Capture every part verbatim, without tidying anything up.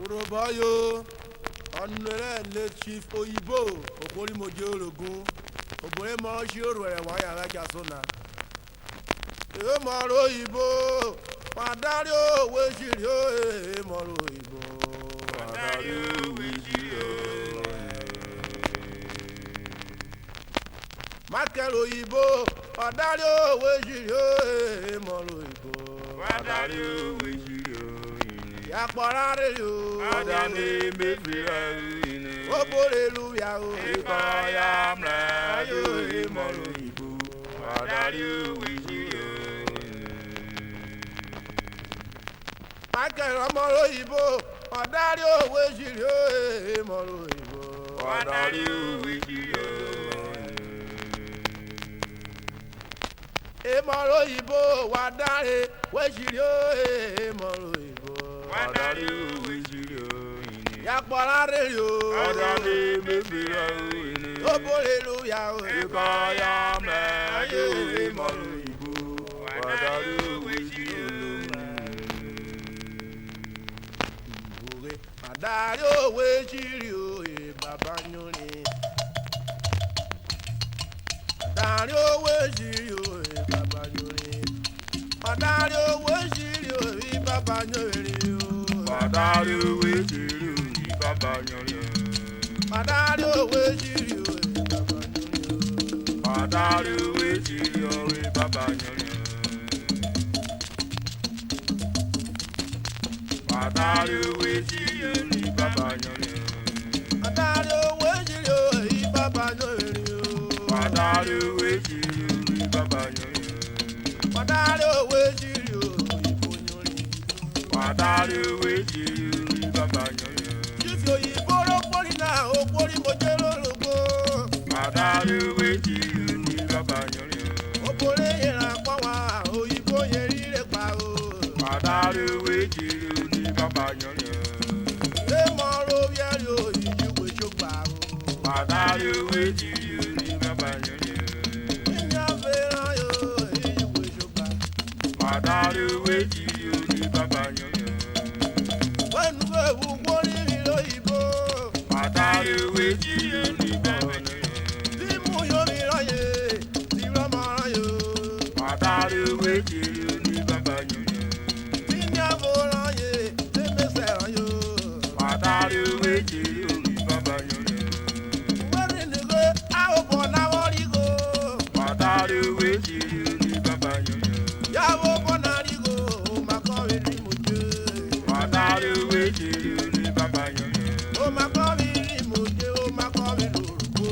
Urhobo yo, ọnurẹ le Chief Oyibo, ohwo ri Mojo Orogun, obo re mọ shiro rhuẹrẹ wa yanran chaso na. Emọ rẹ oyibo, wa da ri owe jiri o, emọ rẹ oyibo, wa da ri owe jiri o. Michael Oyibo, ọ da ri owe jiri o, emọ rẹ oyibo, wa da ri owe jiri o. Yakpọ ra rere o, ọ da ne me vwi ra o. Obo re ru phia o, ekọ ya mrẹ yo, emọ rẹ oyibo, wa da ri owe jiri o. Michael ọmọ rẹ oyibo, ọ da ri owe jiri o, emọ rẹ oyibo, wa da ri owe jiri o. Emọ rẹ oyibo, wa da ri owe jiri o, emọ rẹ oyibo, wa da ri owe jiri o. Yakpọ ra rere o, ọ da ne me vwi ra o. Obo re ru phia o, ekọ ya mrẹ yo, emọ rẹ oyibo, wa da ri owe jiri o. Ore, wa da ri owe jiri o, e baba nyori. Wa da ri owe jiri o, e baba nyori. Wa da ri owe jiri o, e baba nyori o. Wa da ri owe jiri o, e baba nyori o. Wa da ri owe jiri o, e baba nyori o. Wa da ri owe jiri o, e baba nyori o. Wa da ri owe jiri o, e baba nyori o. Wa da ri owe jiri o, e baba nyori o. Wa da ri owe jiri o, e baba nyori o. Wa da ri owe jiri o, ibo nyori. Wa da ri owe jiri o, e baba nyori o. Chief Oyibo ro kpori na, o kpori Mojo Orogun. Wa da ri owe jiri o, e baba nyori o. Obo re yera kpọ wan, oyibo yeri re gba o. Wa da ri owe jiri o, e baba nyori o. Emọ ro vwiẹri o, iji we shogba o. Wa da ri owe jiri o, e baba nyori o. Iyan vwe rọye o, iji we shogba. Wa da ri owe jiri o, e baba nyori o. Wẹn nughe vwẹ ughwori rẹ oyibo. Wa da ri owe jiri o, e baba nyori o. Di mu uyovwi rọye, di rẹ ọmọ rọye o. Wa da ri owe jiri o, e baba nyori o. Di iniọvo rọye, di emesẹ rọye o. Wa da ri owe jiri o, e baba nyori o. Wẹn rhi nighe aobọ na vwọ righo. Wa da ri owe jiri o, e baba nyori o. Ya vwẹ obọ na righo, oma kọvwe ri mu je. Wa da ri owe jiri o, e baba nyori o. Oma kọvwe ri mu je, oma kọvwe ro rugbo.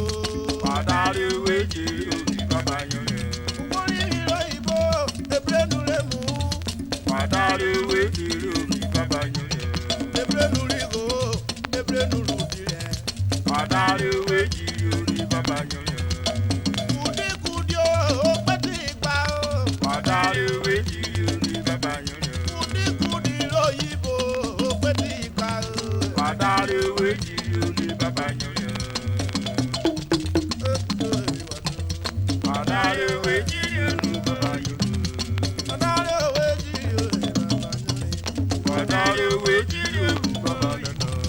Wa da ri owe jiri o, e baba nyori o. Ugbori ri ro oyibo, ebrenu re mu. Wa da ri owe jiri o, e baba nyori o. Ebrenu righo, ebrenu ru dirẹ. Wa da ri owe jiri o, e baba nyori o. Kudi kudi o, okpeti gba o. Wa da ri owe jiri o, e baba nyori o. Kudi kudi ro oyibo, okpeti gba o. Wa da ri owe jiri o, e baba nyori o. Wa da ri owe jiri o, e baba nyori o. Wa da ri owe jiri o, e baba nyori o. Wa da ri owe jiri o, e baba nyori o.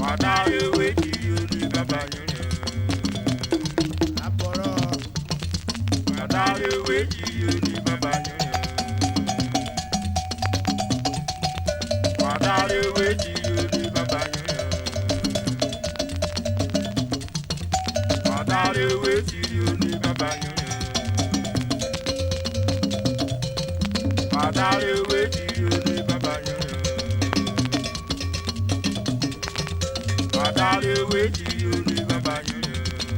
Wa da ri owe jiri o, e baba nyori o. Abọrọ. Wa da ri owe jiri o, e baba nyori o. Wa da ri owe jiri o, e baba nyori o. Wa da ri owe jiri o, e baba nyori o. Wa da ri owe jiri o, e baba nyori o. Wa da ri owe jiri o, e baba nyori o.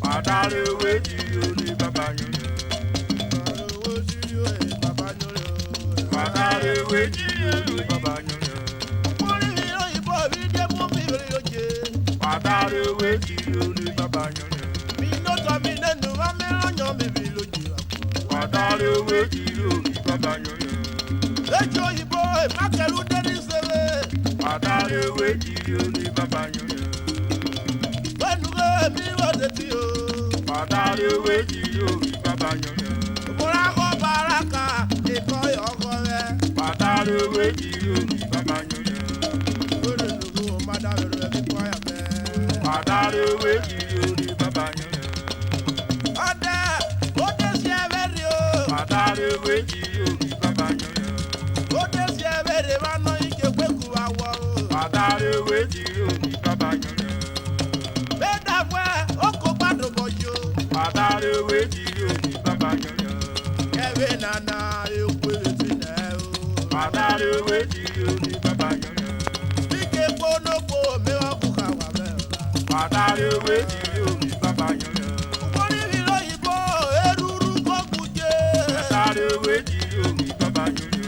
Wa da ri owe jiri o, e baba nyori o. Wa da ri owe jiri o, e baba nyori o. Wa da ri owe jiri o, e baba nyori o. Wa da ri owe jiri o, e baba nyori o. Ejo oyibo, emakẹru deri sere. Wa da ri owe jiri o, e baba nyori o. Wẹn nughe mi vwo deti o. Wa da ri owe jiri o, e baba nyori o. Obo ra họ baraka, Ewe jiri oni baba nyọnyọ. Ore nugu ma da vwẹ ru ẹbi kọ ya mẹ. Padare ewe jiri oni baba nyọnyọ. Ọdẹ, o de si ẹvwẹ rhe o. Padare ewe jiri oni baba nyọnyọ. O de si ẹvwẹ rhe vwẹ anọ ike kwe ku vwẹ awọ o. Padare ewe jiri oni baba nyọnyọ. Me da vwẹ oko gba dobọ yo. Padare ewe jiri oni baba nyọnyọ. Ẹvwe nana e hwe vwe etinẹ o. Padare ewe jiri oni baba nyọnyọ. Ike kpo no kpo me vwọ kuka wa vwẹ. Padare ewe jiri oni baba nyọnyọ. Ugbori viri oyibo eruru ko gbuje. Padare ewe jiri oni baba nyọnyọ.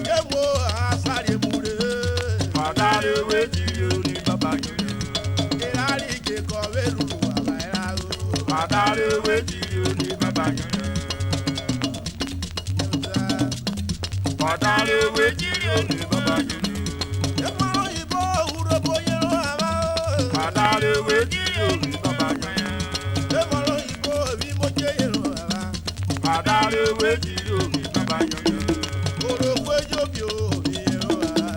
Ye wo asari emu re. Padare ewe jiri oni baba nyọnyọ. Erari je kọ vwe ruru ava era o. Padare ewe jiri oni baba nyọnyọ. Padare ewe jiri oni baba nyọnyọ. Emọ oyibo urhobo yẹn ro ava o. Padare ewe jiri oni baba nyọnyọ. Emọ oyibo vi mo je yẹn ro ava. Padare ewe jiri oni baba nyọnyọ. Orogbo ejobi o, mi yẹn ro ava.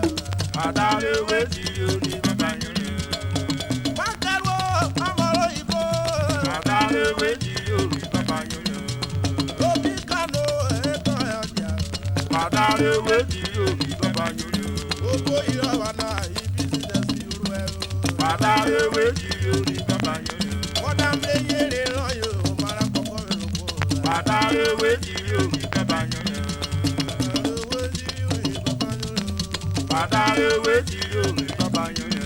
Padare ewe jiri oni baba nyọnyọ. Makaro, ọmọ oyibo. Padare ewe jiri oni baba nyọnyọ. Obi kano, eto ẹ ọdia. Padare ewe jiri oni baba nyọnyọ. Obo yirọ wa na, i business uru ẹ o. Padare ewe jiri oni baba nyọnyọ. Wọ́n dá mi yé lè ràn yóò, ó máa ra kọ̀kọ́ rẹ̀ lóko. Padare ewe jiri oni baba nyọnyọ. Padare ewe jiri oni baba nyọnyọ. Padare ewe jiri oni baba nyọnyọ.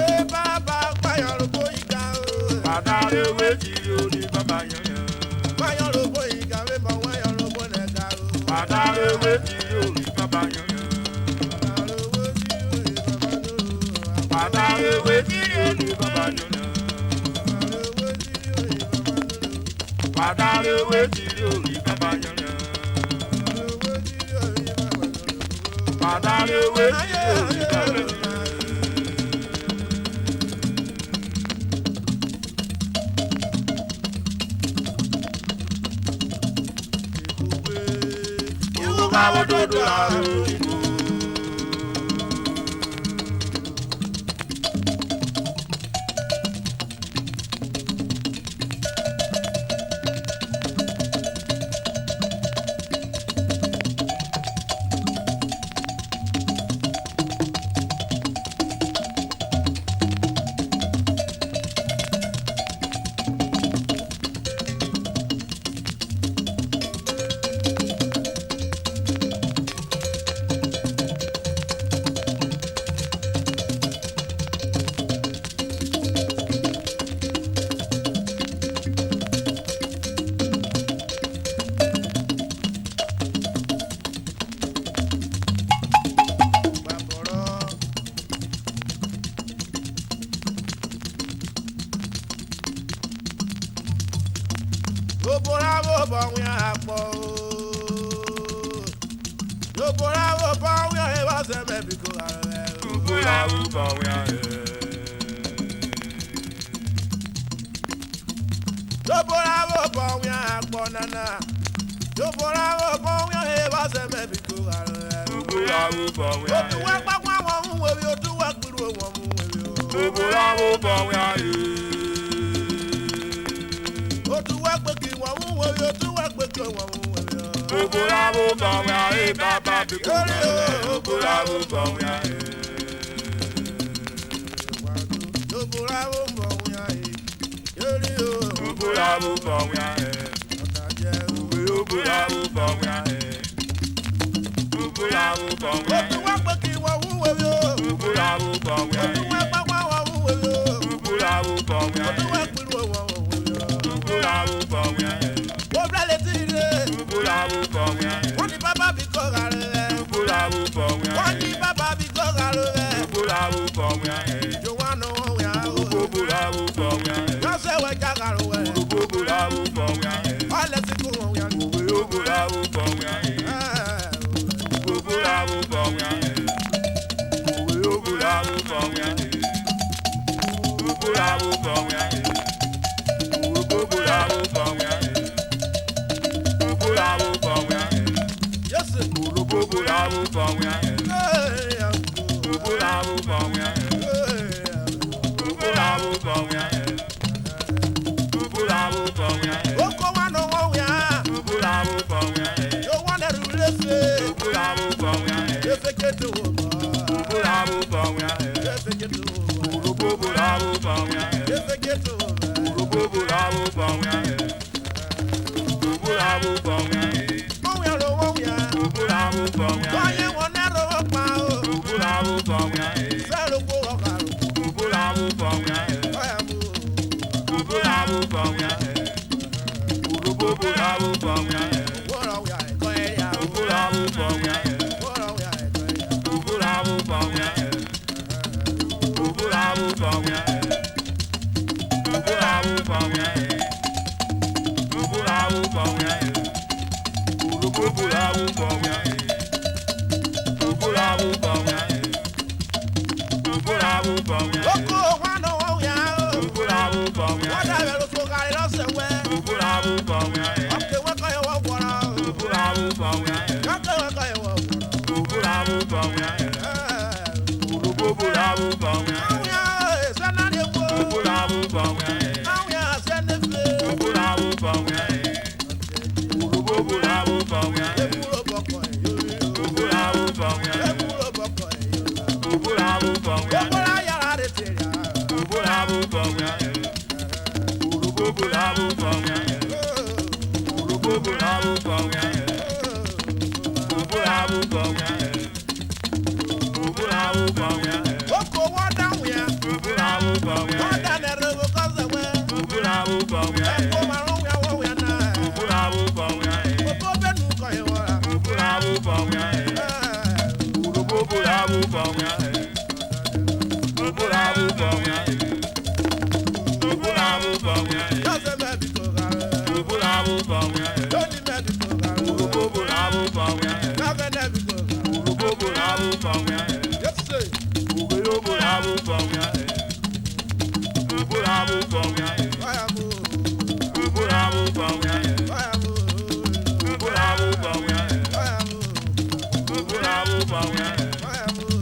E baba, kpayọ robo iga o. Padare ewe jiri oni baba nyọnyọ. Kpayọ robo iga, ve mọ wẹn yọ robo nẹ ga o. Padare ewe jiri oni baba nyọnyọ. Padare ewe jiri oni baba nyọnyọ. Padare ewe jiri oni baba nyọnyọ. Padare ewe jiri oni baba nyọnyọ. Iwuga wo dodo aro iku. Obo ra vwobọ wian akpọ o. Obo ra vwobọ wian e vwọ zẹ mẹ biko ghare vwẹ o. Obo ra vwobọ wian e. Obo ra vwobọ wian akpọ nana. Obo ra vwobọ wian e vwọ zẹ mẹ biko ghare vwẹ o. Obo ra vwobọ wian e. Otu wẹ kpakpa wọn mu wevwi, otu wẹ kpuru wọn mu wevwi o. Obo ra vwobọ wian e. Otu wẹ kpeki wọn mu wevwi, otu wẹ kpeki wọn mu wevwi o. Obo ra vwobọ wian e, baba biko ghare vwẹ o. Obo ra vwobọ wian e. Obo ra vwobọ wian e. Yeri o. Obo ra vwobọ wian e. Ọna jẹ uwe, obo ra vwobọ wian e. Obo ra vwobọ wian e. Otu wẹ kpeki wọn mu wevwi o. Obo ra vwobọ wian e. Otu wẹ kpakpa wọn mu wevwi o. Obo ra vwobọ wian e. Otu wẹ kpuru wọn mu wevwi o. Obo ra vwobọ wian e. Wo bra leti rhe. Ubu ra vwobọ wian e. Wọ́n ní bàbá mi kọ́ ra rẹ. Ubu ra vwobọ wian e. Wọ́n ní bàbá mi kọ́ ra rẹ. Ubu ra vwobọ wian e. Jowanu wian o. Ubu ra vwobọ wian e. Yọsẹ wẹ ja gharo wẹ. Ubu ra vwobọ wian e. Ọlẹ ti kún wọn wian. Ubu ra vwobọ wian e. Ẹ, o. Ubu ra vwobọ wian e. Ubu ra vwobọ wian e. Ubu ra vwobọ wian e. Oko wan nọ wọ wia o. Wọ da vwẹ roso ghare rọ sẹ wẹ. Ọke wẹ kọye wọ ghwọrọ o. Ọke wẹ kọye wọ ghwọrọ. Awia o, ese na rie wo. Awia ase ne fe. Urhobo obo ra vwẹ ukọ wẹn. Eku ro bọkọ eyo. Urhobo ra vwẹ ukọ wẹn. Eku ro bọkọ eyo. Urhobo ra vwẹ ukọ wẹn. Obo ra yara re te ria. Urhobo ra vwẹ ukọ wẹn. Urhobo obo ra vwẹ ukọ wẹn. Urhobo obo ra vwẹ ukọ wẹn. Urhobo ra vwẹ ukọ wẹn. Oko wọ da wian. Wọ da nẹrhẹ vwẹ okọ zẹ wẹ. Ẹkpo ma ro wian wọ wian na. Obo be nu kọye wọ ra. Joseph Mẹbiko ghare. Tony Mẹbiko ghare. Kavẹ Mẹbiko ghare. Yes, sir. Aya mo. Aya mo. Aya mo. Aya mo. Aya mo.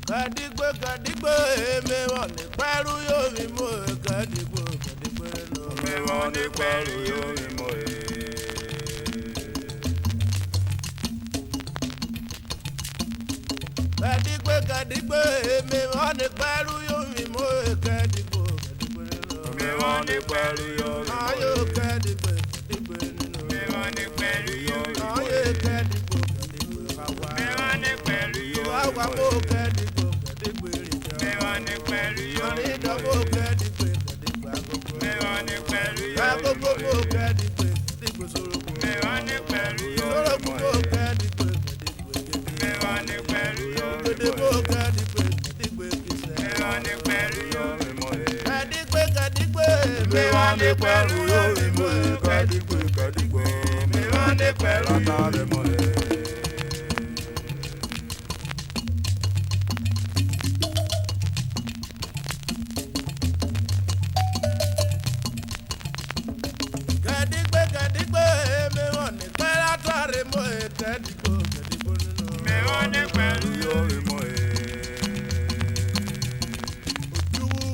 Kadigbe, kadigbe, e me vwọ nẹ ekpẹru yovwi muo, kadigbe, kadigbe no. Me vwọ nẹ ekpẹru yovwi muo, e. Kadigbe, kadigbe, e me vwọ nẹ ekpẹru yovwi muo, e, kadigbo, kadigbo no. Me vwọ nẹ ekpẹru yovwi muo, e. Ayo, kadigbe, kadigbe no. Me vwọ nẹ ekpẹru yovwi muo, e. Aye, kadigbo, kadigbo, awa. Me vwọ nẹ ekpẹru yovwi muo, e. Awa mo, kadigbo, kadigbo ri. Me vwọ nẹ ekpẹru yovwi muo, e. Ani dọvo, kadigbo, kadigbo agogo. Me vwọ nẹ ekpẹru yovwi muo, e. Agogo mo, kadigbo, kadigbo soroko. Me vwọ nẹ ekpẹru yovwi muo, e. Soroko mo, kadigbo, kadigbo. Me vwọ nẹ ekpẹru yovwi muo, e. Me vwọ nẹ ekpẹru yovwi muo, e. Me vwọ nẹ ekpẹru yovwi muo, e. Kadigbo, kadigbo. Me vwọ nẹ ekpẹru yovwi muo, e. Kadigbe, kadigbe, e me vwọ nẹ ekpẹru ata rẹ emo, e, kadigbo, kadigbo nonọ. Me vwọ nẹ ekpẹru yovwi muo, e. Odjuvwu.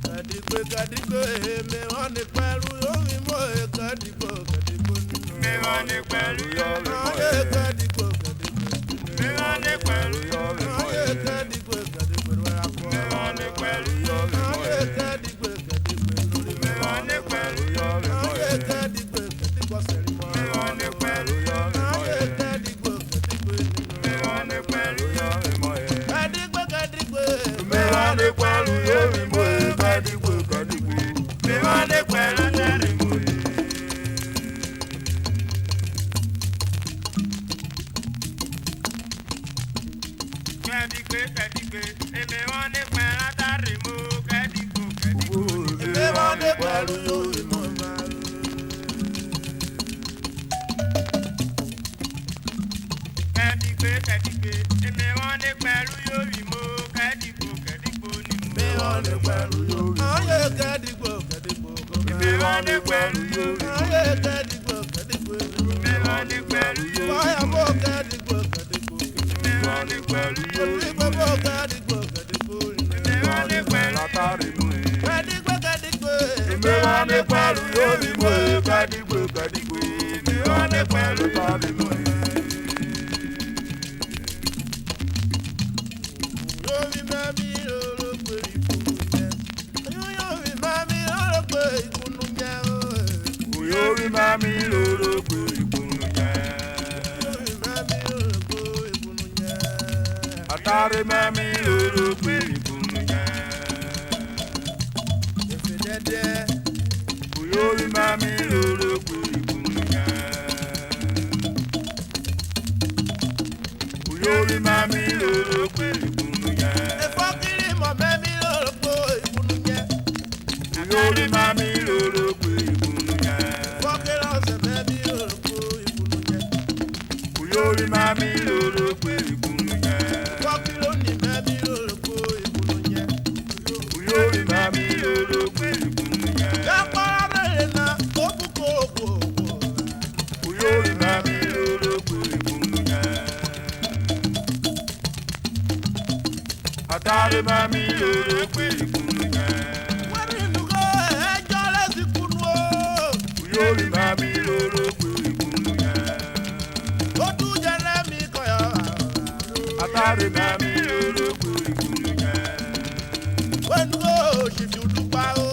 Kadigbe, kadigbe, e me vwọ nẹ ekpẹru yovwi muo, e, kadigbo, kadigbo nonọ. Me vwọ nẹ ekpẹru yovwi muo, e. Aye, kadigbo, kadigbo. Me vwọ nẹ ekpẹru yovwi muo, e. Aye, kadigbo, kadigbo, rua fọ. Me vwọ nẹ ekpẹru yovwi muo, e. Aye, kadigbo, kadigbo, rua fọ. Me vwọ nẹ ekpẹru yovwi muo, e. Aye, kadigbo, kadigbo, sẹri mọ. Me vwọ nẹ ekpẹru yovwi muo, e. Aye, kadigbo, kadigbo, nonọ. Me vwọ nẹ ekpẹru yovwi muo, e. Kadigbo, kadigbo. Me vwọ nẹ ekpẹru yovwi muo, e. Kadigbo, kadigbo. Me vwọ nẹ ekpẹru yovwi muo, e. Kadigbe, kadigbe, e me vwọ nẹ ekpẹru ata rẹ emo, kadigbo, kadigbo. E me vwọ nẹ ekpẹru yovwi muo, e. Kadigbe, kadigbe, e me vwọ nẹ ekpẹru yovwi muo, kadigbo, kadigbo ni. Me vwọ nẹ ekpẹru yovwi. Aye, kadigbo, kadigbo. Me vwọ nẹ ekpẹru yovwi. Aye, kadigbo, kadigbo. Me vwọ nẹ ekpẹru yovwi. Waya mo, kadigbo, kadigbo. Me vwọ nẹ ekpẹru yovwi. Kadigbo mo, kadigbo, kadigbo. Me vwọ nẹ ekpẹru ata rẹ emo, e. Kadigbo, kadigbo. Me vwọ nẹ ekpẹru yovwi muo, e. Kadigbo, kadigbo. Me vwọ nẹ ekpẹru ata rẹ emo, e. Uyovwi mẹ mi roro kpo igbunu mẹ. Uyovwi mẹ mi roro kpo igbunu mẹ o. Uyovwi mẹ mi roro kpo igbunu mẹ. Uyovwi mẹ mi roro kpo igbunu mẹ. Atare mẹ mi roro kpo igbunu mẹ. Efe dẹdẹ. Uyovwi mẹ mi roro kpo igbunu mẹ. Uyovwi mẹ mi roro kpo igbunu mẹ. Efọkiri mọ mẹ mi roro kpo igbunu mẹ. Uyovwi mẹ mi roro kpo igbunu mẹ. Efọkiri ọsẹ mẹ mi roro kpo igbunu mẹ. Uyovwi mẹ mi roro kpo igbunu mẹ. Efọkiri oni mẹ mi roro kpo igbunu mẹ. Uyovwi mẹ mi roro kpo igbunu mẹ. Yakpara rere na, obu koko. Uyovwi mẹ mi roro kpo igbunu mẹ. Atare mẹ mi roro kpo igbunu mẹ. Wẹri nughe ẹjọ rẹ si kunu o. Uyovwi mẹ mi roro kpo igbunu mẹ. Otu jẹrẹ mi kọyọ. Atare mẹ mi roro kpo igbunu mẹ. Wẹn nughe o, shifi udukpa o.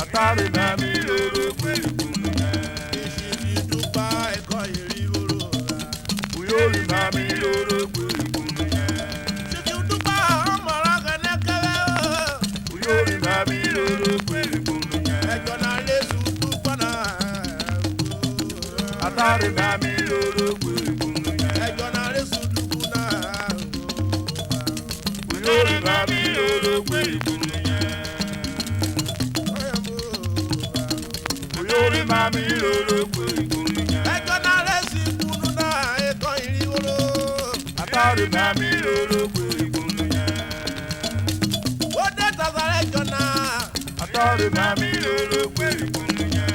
Atare mẹ mi roro kpo igbunu mẹ. Shifi udukpa ẹkọ yeri roro ra. Uyovwi mẹ mi roro kpo igbunu mẹ. Shifi udukpa ọmọ rẹ Ọghẹnẹ kẹvwẹ o. Uyovwi mẹ mi roro kpo igbunu mẹ. Ẹjọ na re su udukpa na. Atare mẹ mi roro kpo igbunu mẹ. Ẹjọ na re su udukpa na. Uyovwi mẹ mi roro kpo igbunu mẹ. Uyovwi mẹ Mami roro kwe ikunu nya. Ẹjọ na re si ikunu na, ekọ irivworo. Atare mami roro kwe ikunu nya. O de ta ọzọ rẹ ẹjọ na. Atare mami roro kwe ikunu nya.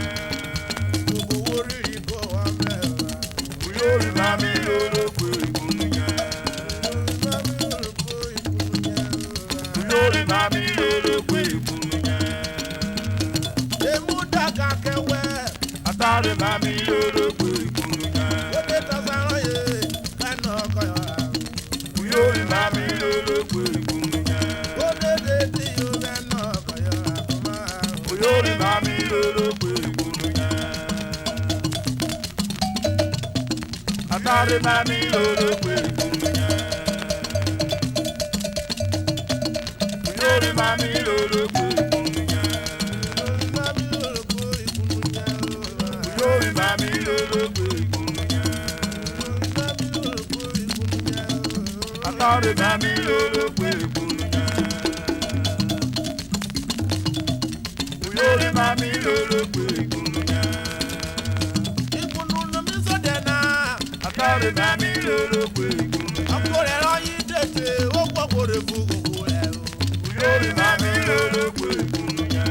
Gbogbo wo riri kọ wa mrẹ ra. Uyori mami roro kwe ikunu nya. Uyori mami roro kwe ikunu nya. Emu da ga kẹ wẹ. Atare mami roro kwe ikunu nya. O de ta ọzọ rọye, kẹ nọ kọyọ ra. Uyori mami roro kwe ikunu nya. O de de ti yo, kẹ nọ kọyọ ra kuma. Uyori mami roro kwe ikunu nya. Atare mami roro kwe ikunu nya. Uyori mami roro kwe ikunu nya. Uyori mami roro kwe ikunu nya. Atare mami roro kwe ikunu nya. Uyori mami roro kwe ikunu nya. Ikunu no mi so de na. Atare mami roro kwe ikunu nya. Ọkọ rẹ rọ yi tete, o gbọgbọ rẹ vughe ohwo rẹ o. Uyori mami roro kwe ikunu nya.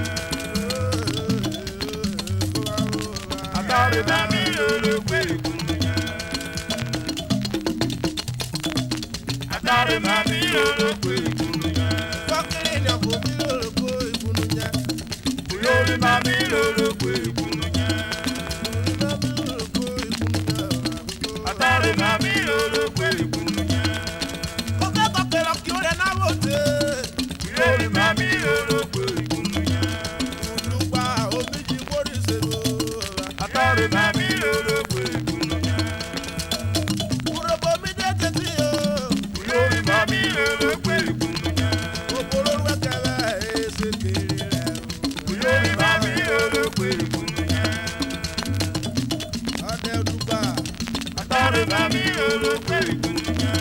Atare mami roro kwe ikunu nya. Atare mami roro kwe ikunu nya. Fọkiri ni ọvo mi roro kwe ikunu nya. Uyori mami roro kwe ikunu nya. Uyori mami roro kwe ikunu nya. Atare mami roro kwe ikunu nya. Kọkẹ kọkẹ rọ ki orẹ na vwo te. Uyori mami roro kwe ikunu nya. Udrugba omi ji vwori se vwo. Atare mami roro kwe ikunu nya. Urhobo mi de teti o. Uyori mami roro kwe ikunu nya. Obo ro ruẹ kẹ vwẹ e se kere rẹ o. Uyori mami roro kwe ikunu nya. Ọdẹ Udrugba. Atare mami roro kwe ikunu nya.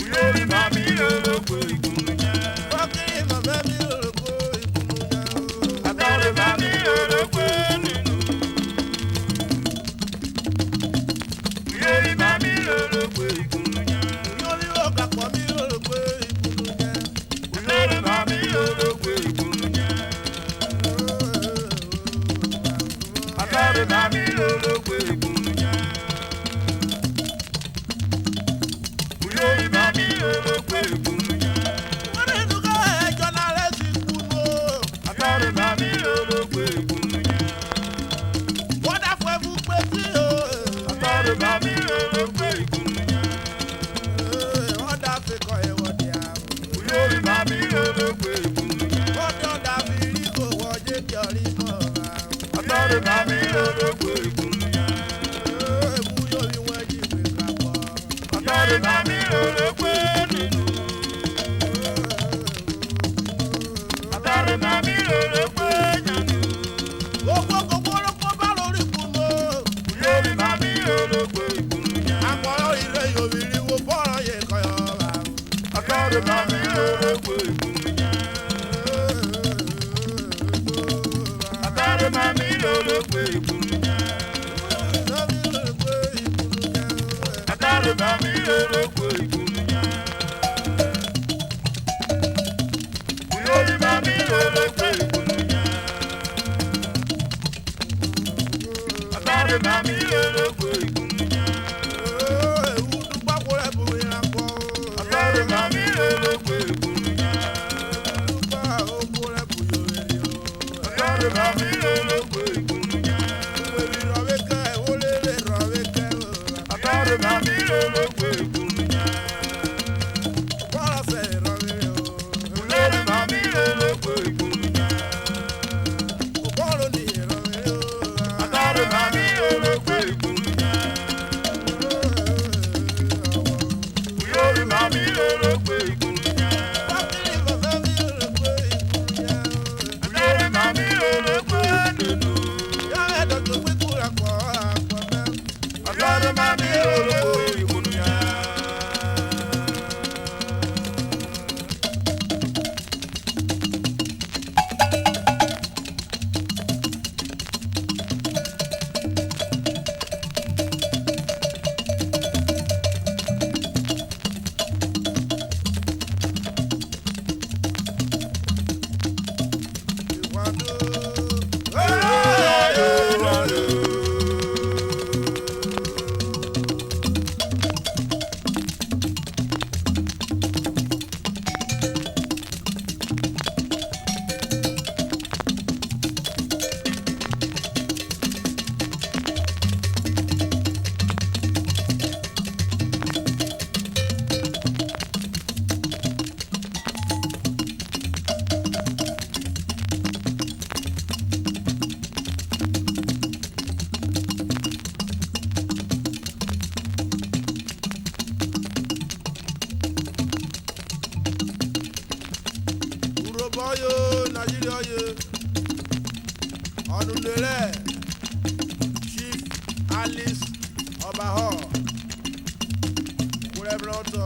Uyori mami roro kwe ikunu nya. Fọkiri mami roro kwe ikunu nya o. Atare mami roro kwe ninu. Uyori mami roro kwe ikunu nya. Uyori oga kpọ mi roro kwe ikunu nya. Uyori mami roro kwe ikunu nya. Atare mami roro kwe ikunu nya. Uyori mami roro kwe ikunu nya. Wọ́n ní ìdúgbò ẹjọ́ náà lè ti kunu o. Atare mami roro kwe ikunu nya. Wọ́n dá fún ẹbú pé tí o. Atare mami roro kwe ikunu nya. Wọ́n dá fi kọ ìwọ di àrùn. Uyori mami roro kwe ikunu nya. Wọ́n dán dá fi rí kò wọ́n jẹ́ kí ọ rí mọ́ ra. Atare mami roro kwe ikunu nya. Emu yo mi wẹ ji gbe ka kpọ. Atare mami roro kwe ninu. Atare mami roro kwe nyanu. Gbogbo gbogbo ro kpo ba lori kunu. Uyori mami roro kwe ikunu nya. Akpọrọ ire yovwiri wo bọrọ ye kọyọ ra. Atare mami roro kwe ikunu nya. Atare mami roro kwe ikunu nya. Atare mami roro kwe ikunu nya. Uyori mami roro kwe ikunu nya. Atare mami roro kwe ikunu nya. Ewu dugba kwo rẹ bu iran kpọ. Atare mami roro kwe ikunu nya. Ewu dugba okwo rẹ bu yovweri o. Atare mami roro kwe ikunu nya. Uwevwi rhọvwe kẹ, orere rhọvwe kẹ o. Atare mami roro kwe ikunu Ọye o, Nigeria ọye. Ọnune rẹ Chief Alice Obahor, kurẹ mrẹ otọ.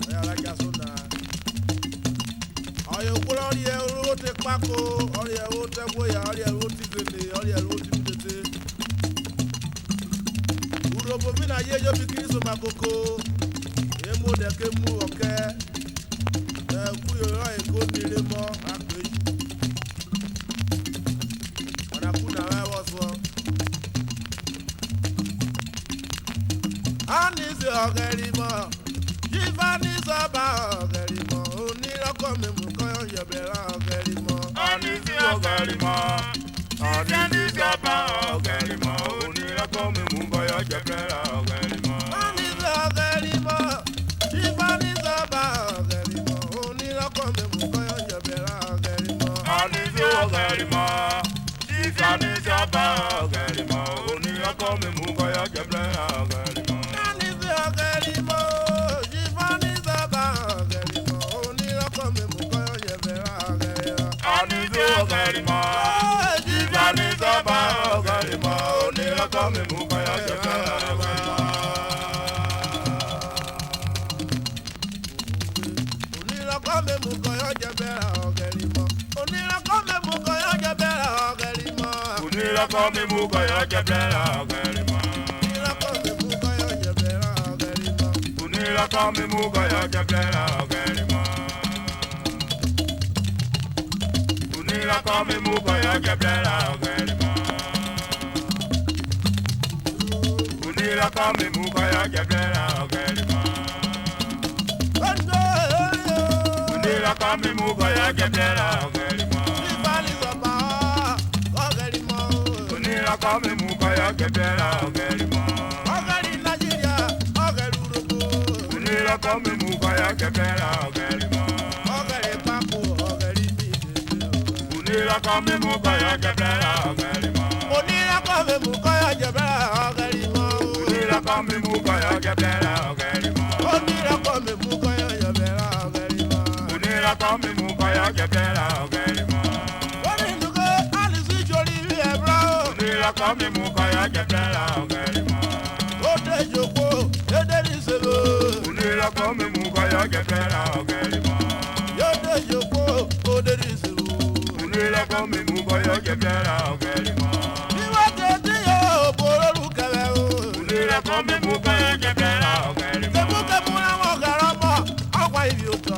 Ọye a vwẹ ajaso na. Ọye ohwo rọ riẹn ru te ekpako, ọ riẹn ru te ẹgwoya, ọ riẹn ru te iveme, ọ riẹn ru te imitete. Urhobo mi na ye ejobi ki rhi soma koko, emu odẹ ke mu ọkẹ, ẹ, ukuyo rọye ko ni re emọ akpe eju. Ọna ku na vwẹ vwọ suọ. Anisi ọghẹrimọ, Jivanis ọba ọghẹrimọ, onirọkọ memu kọyọ yẹbẹra ọghẹrimọ. Anisi ọghẹrimọ, Anisi ọba ọghẹrimọ, onirọkọ memu kọyọ yẹbẹra ọghẹrimọ. Anisi ọghẹrimọ, Jivanis ọba ọghẹrimọ, onirọkọ memu kọyọ yẹbẹra ọghẹrimọ. Anisi ọghẹrimọ, Jivanis ọba ọghẹrimọ, onirọkọ memu kọyọ yẹbẹra ọghẹrimọ. Anisi ọghẹrimọ, Jivanis ọba ọghẹrimọ, onirọkọ memu kọyọ yẹbẹra ọghẹrimọ. Anisi ọghẹrimọ, Jivanis ọba ọghẹrimọ, onirọkọ memu kọyọ yẹbẹra ọghẹrimọ. Onirọkọ memu kọyọ yẹbẹra ọghẹrimọ. Onirọkọ memu kọyọ yẹbẹra ọghẹrimọ. Onirọkọ memu kọyọ yẹbẹra ọghẹrimọ. Onirọkọ memu kọyọ yẹbẹra ọghẹrimọ. Onirọkọ memu kọyọ yẹbẹra ọghẹrimọ. Onirọkọ memu kọyọ yẹbẹra ọghẹrimọ. Onirọkọ memu kọyọ yẹbẹra ọghẹrimọ. Onirọkọ memu kọyọ yẹbẹra ọghẹrimọ. Onirọkọ memu kọyọ yẹbẹra ọghẹrimọ. Onirọkọ memu kọyọ yẹbẹra ọghẹrimọ. Onirọkọ memu kọyọ yẹbẹra ọghẹrimọ. Onirọkọ memu kọyọ yẹbẹra ọghẹrimọ. Onirọkọ memu kọyọ yẹbẹra ọghẹrimọ. Onirọkọ memu kọyọ yẹbẹra ọghẹrimọ. Onirọkọ memu kọyọ yẹbẹra ọghẹrimọ. Onirọkọ Alice Ijori vwiẹ bra o. Onirọkọ memu kọyọ yẹbẹra ọghẹrimọ. O de jokpo, e de ri se vwo. Onirọkọ memu kọyọ yẹbẹra ọghẹrimọ. Yo de jokpo, o de ri se vwo. Onirọkọ memu kọyọ yẹbẹra ọghẹrimọ. Iwe te di yo, obo ro ru kẹ vwẹ o. Onirọkọ memu kọyọ yẹbẹra ọghẹrimọ. Kemu kemu ra vwọ gharọ ọmọ, ọ ghwa ivie otọ.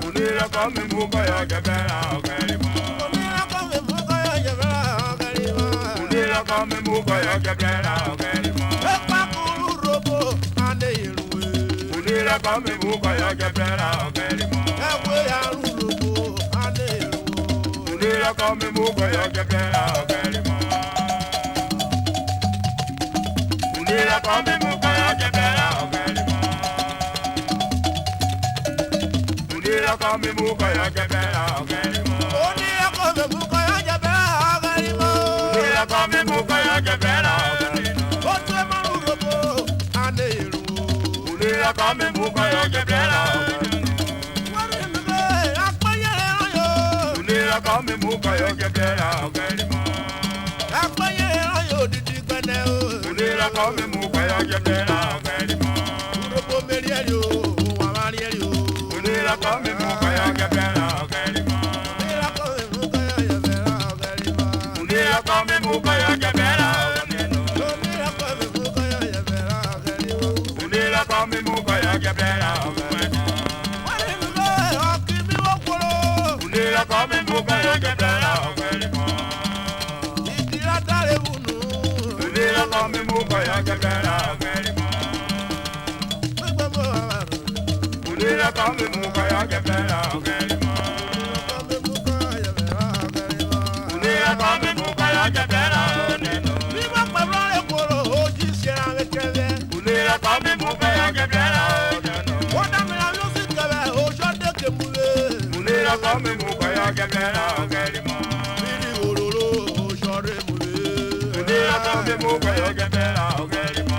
Onirọkọ memu kọyọ yẹbẹra ọghẹrimọ. Onirọkọ memu kọyọ yẹbẹra ọghẹrimọ. Onirọkọ memu kọyọ yẹbẹra ọghẹrimọ. Ekpakuru Urhobo, a ne yeru. Onirọkọ memu kọyọ yẹbẹra ọghẹrimọ. Ẹghwe ya ru Urhobo, a ne yeru. Onirọkọ memu kọyọ yẹbẹra ọghẹrimọ. Onirọkọ memu kọyọ yẹbẹra ọghẹrimọ. Onirọkọ memu kọyọ yẹbẹra ọghẹrimọ. Onirọkọ memu kọyọ yẹbẹra ọghẹrimọ. Onirọkọ memu kọyọ yẹbẹra ọghẹrimọ. Otu emọ Urhobo, a ne yeru. Onirọkọ memu kọyọ yẹbẹra ọghẹrimọ. Wẹrẹ nube, akpẹyẹrẹ rọye. Onirọkọ memu kọyọ yẹbẹra ọghẹrimọ. Akpẹyẹrẹ rọye odidi gbẹnẹ o. Onirọkọ memu kọyọ yẹbẹra ọghẹrimọ. Urhobo me riẹri o, wa ma riẹri o. Onirọkọ memu kọyọ yẹbẹra ọghẹrimọ. Onirọkọ memu kọyọ yẹbẹra ọghẹrimọ. Onirọkọ memu kọyọ yẹbẹra ọghẹrimọ. Onirọkọ memu kọyọ yẹbẹra ọghẹrimọ. Unirọkọ mi mu kọyọ jẹbrẹ ra ọghẹrẹ mọ. Wẹrẹ nure ọke mi vwo kporo. Unirọkọ mi mu kọyọ jẹbrẹ ra ọghẹrẹ mọ. Ìdí ra dáre wunu. Unirọkọ mi mu kọyọ jẹbrẹ ra ọghẹrẹ mọ. Gbogbo mo wà wà rọ. Unirọkọ mi mu kọyọ jẹbrẹ ra ọghẹrẹ mọ. Unirọkọ mi mu kọyọ jẹbrẹ ra ọghẹrẹ mọ. Unirọkọ mi mu kọyọ jẹbrẹ ra ọghẹrẹ mọ. Bí wọ́n pẹ̀lú ọ̀rẹ́ kúrò, ó jí ṣe ra wẹ́kẹ́wẹ́. Unirọkọ mi mu kọyọ jẹbrẹ ra ọghẹrẹ mọ. Wọ́n dá mi ra music kẹwẹ́, oṣù ọdẹ kẹ mu wé. Unirọkọ mi mu kọyọ jẹbrẹ ra ọghẹrẹ mọ. Bíbí òróró, oṣù ọdẹ mu wé. Unirọkọ mi mu kọyọ jẹbrẹ ra ọghẹrẹ mọ.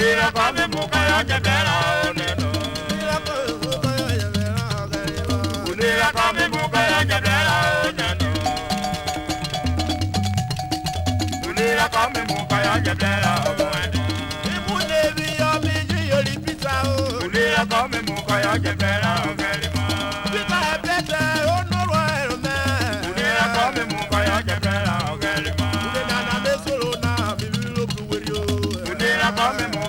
Unira kọ mi mu kọyọ jẹbẹra onẹnu. Unira kọ mi mu kọyọ jẹbẹra onẹnu. Unira kọ mi mu kọyọ jẹbẹra onẹnu. Imu nevi yọ mi ji yori pizza o. Unira kọ mi mu kọyọ jẹbẹra ọgẹrima. Pizza ẹbẹtẹ onoro ẹrọ mẹ. Unira kọ mi mu kọyọ jẹbẹra ọgẹrima. Unina na me soro na mi vi lo bru weri o. Unira kọ mi mu